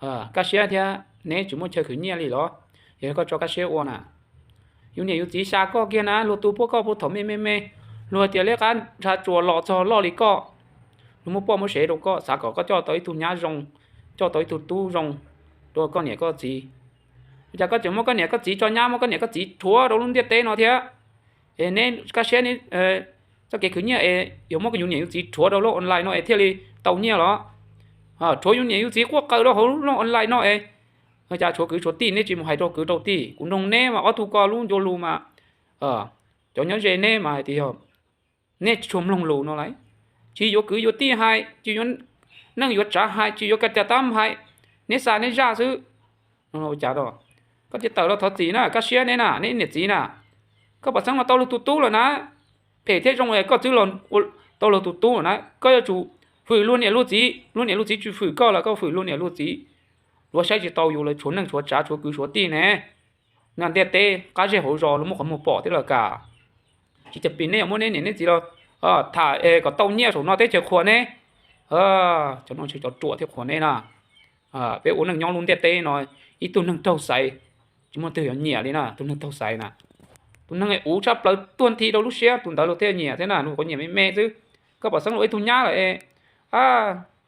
Kaj siab thiab, neb tsis muaj chaw khwv nyiaj li los? Yog koj tso kaj siab ua na. Yus niam yus txiv xa koj kiag na, luag tu puab koj puag thaum me me me, luag tias liab qab ntsha tsuas los txog loj li koj, luag muab poj muab sev rau koj, xav kom koj coj tau ib tug nyab zoo, coj tau ib tug tub zoo rau koj niam koj txiv. Ua cas koj tseem muab koj niam koj txiv tso nyab, muab koj niam koj txiv rhuav rau lub ntiaj teb no thiab? Es neb kaj siab, txoj kev khwv nyiaj es yuav muab yus niam yus txiv rhuav rau lub online no es thiaj li tau nyiaj los? Rhuav yus niam yus txiv quaj qw rau hauv lub online no es, cas tshuav kwv tshuav tij neb tsis mus hais rau kwv rau tij? Kuv nug neb mas ob tug ko lub ncua lus mas, cov nyob ze neb mas hais tias yog neb tsis tshua mloog lus no lawm. Tsis yuav kwv yuav tij hais, tsis yuav neej yuav tsav hais, tsis yuav kaj caj tab hais, neb xa neb zaj xwb. Ua cas koj tsis tawm los thov txim na, kaj siab neb na, neb niam txiv na. Koj pom xeeb los tau luag tus tub lawm na, phem thiab zoo es koj twb los tau luag tus tub lawm na, koj yuav tsum hwm luag niam luag txiv. Luag niam luag txiv tsis hwm koj los koj hwm luag niam luag txiv. Luag saib tsis tau yus lawv tshuav neej tshuav tsav tshuav kwv tshuav tij ne. No ntiaj teb qab zej hauv zos luag muab qhov muag pom thiab los kam. Tsis tas pis neb yuav muab neb niam neb txiv los tham es kom tau nyiaj saum no teb chaws qhuas neb. Cov no ntshe cov ruam thiab qhuas neb na. Peb ua neej nyob lub ntiaj teb no, ib tug neeg raug xaiv tsis muaj twg yuav nyiam li na, tus neeg raug xaiv na. Tus neeg uv tshaj plaws tuag nthi rau lub siab tus ntawd luag thiaj nyiam thiab na, luag qhuav nyiam me me xwb. Koj pom xeeb luag ib tug nyab lawm es,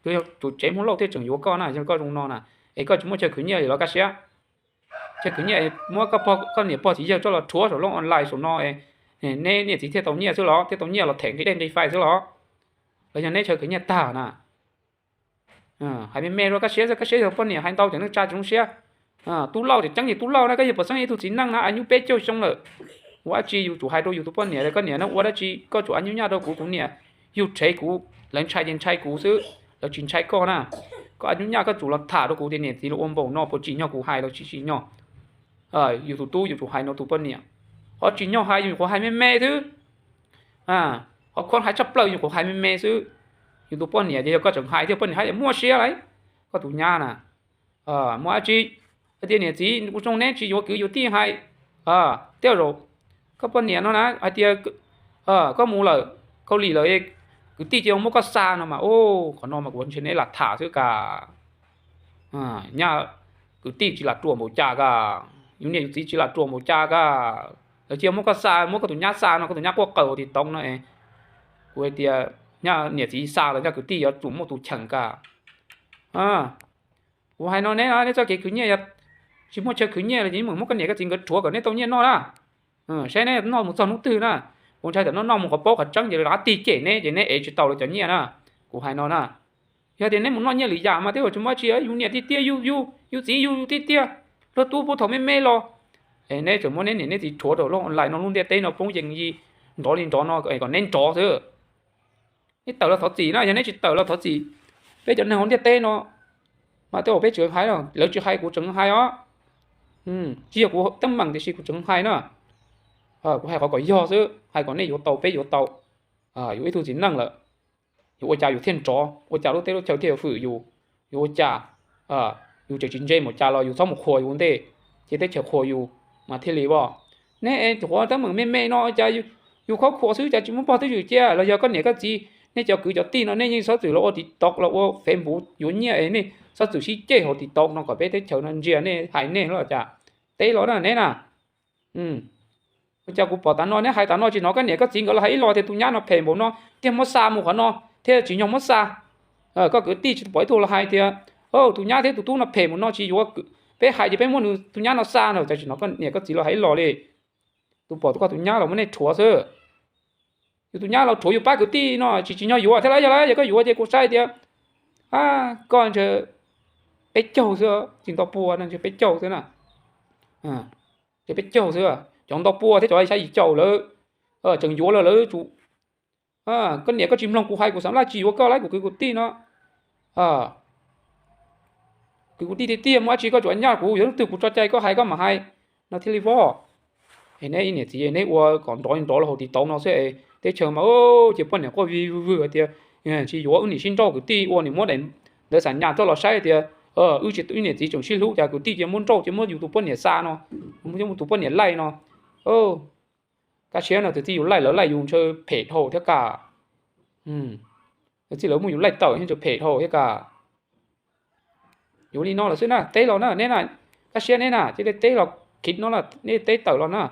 luag yog tus tsev Hmoob Lauj thiaj tseem yuav koj na, yog koj zoo no na, es koj tsis muaj chaw khwv nyiaj li los kaj siab? Chaw khwv nyiaj muab koj niam pog txiv yawg tso los rhuav saum lub online saum no, neb niam txiv thiaj tau nyiaj xwb los, thiaj tau nyiaj los them nqi dej nqi fais xwb los? Los yog neb chaw khwv nyiaj tag na? Hais me me rau kaj siab xwb, kaj siab yog poj niam hais ntau ces neej tsa tsis zoo siab. Tub Lauj ces ceeb ces Tub Lauj na, koj yog pom xeeb ib tug txiv neej na, a nyuj peb caug xyoo lawm. Ua dab tsi yus tsum hais rau yus tus poj niam tias koj niam na, ua dab tsi koj tsum a nyuj nyaj rau kuv, kuv niam yug rhev kuv, lawv ntshai ces ntshai kuv xwb, lawv tsis ntshai koj na. Koj a nyuj nyaj koj tsum los tham rau kuv tias niam txiv los ua npaum no puas tsim nyog kuv hais los tsis tsim nyog. Yus tus tub yus tsum hais no tus poj niam. Qhov tsim nyog hais yus nyuam qhuav hais me me xwb. Qhov khuab hais tshaj plaws yus nyuam qhuav hais me me xwb. Yus tus poj niam ces yog koj tseem hais thiab poj niam hais tias muaj siab lauj. Koj tus nyab na, muaj dab tsi hais tias niam txiv kuv zoo neb tsis yuav kwv yuav tij hais. Tej zaum koj poj niam no na hais tias koj mus lawm Kaus Lim lawm, kwv tij ces muab koj xa no mas, qhov no mas kuv ntshe neb lam tham xwb kas. Nyab kwv tij tsis lam ruam npaum cas kas, yus niam yus txiv tsis lam ruam npaum cas kas. Lawv cia muab koj xa, muab koj tus nyab xa no, koj tus nyab quaj qw hauv TikTok no es, kuv hais tias nyab niam txiv xa los nyab kwv tij yuav tsum muaj tus cheem kas. Kuv hais no neb, neb txoj kev khwv nyiaj yog tsis muaj chaw khwv nyiaj los ces yeej meem muab koj niam koj txiv nkawd rhuav kom neb tau nyiaj noj na. Saib neb noj mus txog hnub twg na. Kuv ntshai tam noj noj mus qhov paub qhov tseeb ces lawv rov qab tig cem neb ces neb ev tsis tau lawv cov nyiaj na. Kuv hais no na, yog tias neb mus noj nyiaj lwm yam mas tej zaum tsis muaj dab tsi, yus niam tiag tiag, yus, yus txiv yus tiag tiag, luag tub puag thaum me me los, es neb tseem muab neb niam neb txiv rhuav rau lub online no, lub ntiaj teb no poob yees yi nrov li nrov no es kom neb nrov xwb. Neb tawm los thov txim na, yog neb tsis tawm los thov txim, peb cov neeg hauv ntiaj teb no mas tej zaum peb tseem hais, lawv tsis hais kuv tseem hais os. Tsis yog kuv teeb meem tiam sis kuv tseem hais na. Kuv hais qhov kom yog xwb, hais kom nej yuav tau peb yuav tau. Yus ib tug txiv neej lawm, yuav ua cas yus thiaj nrov, ua cas lub teb lub chaw thiaj yuav hwm yus, yuav ua cas yus tseem tsis ntse mus cas los yus txhob mus qhuas yus ua ntej, ces teb chaws qhuas yus mas thiaj li os. Neb es qhuas teeb meem me me no cas yus khaub khuam xwb cas tsis muaj pog twj ywm cia, los yog koj niam koj txiv, nej cov kwv cov tij no nej yeej txhob txwm los ua TikTok los ua Facebook yuav nyiaj es nej txhob txwm sib ceg hauv TikTok no kom peb teb chaws no ntsia nej hais nej los cas. Teb los na neb na. Ua cas kuv pom tas no neb hais tas no tsis hnov koj niam koj txiv nkawd los hais ib los tias tus nyab no phem npaum no thiaj muab xa mus qhov no thiab tsim nyog muab xa. Koj kwv tij tsis pom ib tug los hais tias tus nyab thiab tus tub no phem npaum no tsis yuav, peb hais ces peb muab nws tus nyab no xa no, cas tsis hnov koj niam koj txiv los hais ib los li. Tus pom koj tus nyab los muab nej rhuav xwb. Yus tus nyab los rhuav yus pab kwv tij no tsis tsim nyog yuav thiab lauj, yog lauj, yog koj yuav ces kuv saib tias koj ntshe peb caug xwb, tsis nto pua no ntshe peb caug xwb na. Ces peb caug xwb, cov nto pua thiab cov xya yim caum lawv tseem yuav los lawv tsum. Koj niam koj tsis mloog kuv hais, kuv xam laj tsis yuav koj lauj, kuv kwv kuv tij no. Kwv kuv tij tiag tiag, muaj dab tsi koj tsuas nyaj kuv, yog hnub twg kuv tso cai koj hais koj mam hais no thiaj li voj. Es neb niam txiv neb ua kom nrov nrov los hauv TikTok no xwb es teb chaws mas ces poj niam quaj vig vwg vwg tias tsis yuav, wb niam sib nrauj, kwv tij ua niam muab daim ntawv xam nyas coj los saib tias wb tsis, wb niam txiv tseem sib hlub, cas kwv tij cia muab nrauj, cia muab yus tus poj niam xa no, muab yus tus poj niam laij no. Kaj siab no, tus txij yus laij lawv laij yus ntshe phem dhau thiab kas. Tus txij lawv muab yus laij tawm ntshe phem dhau thiab kas. Yuav li no lawm xwb na, teb los na neb na, kaj siab neb na, cia li teb los khiv no na, neb teb tawm los na.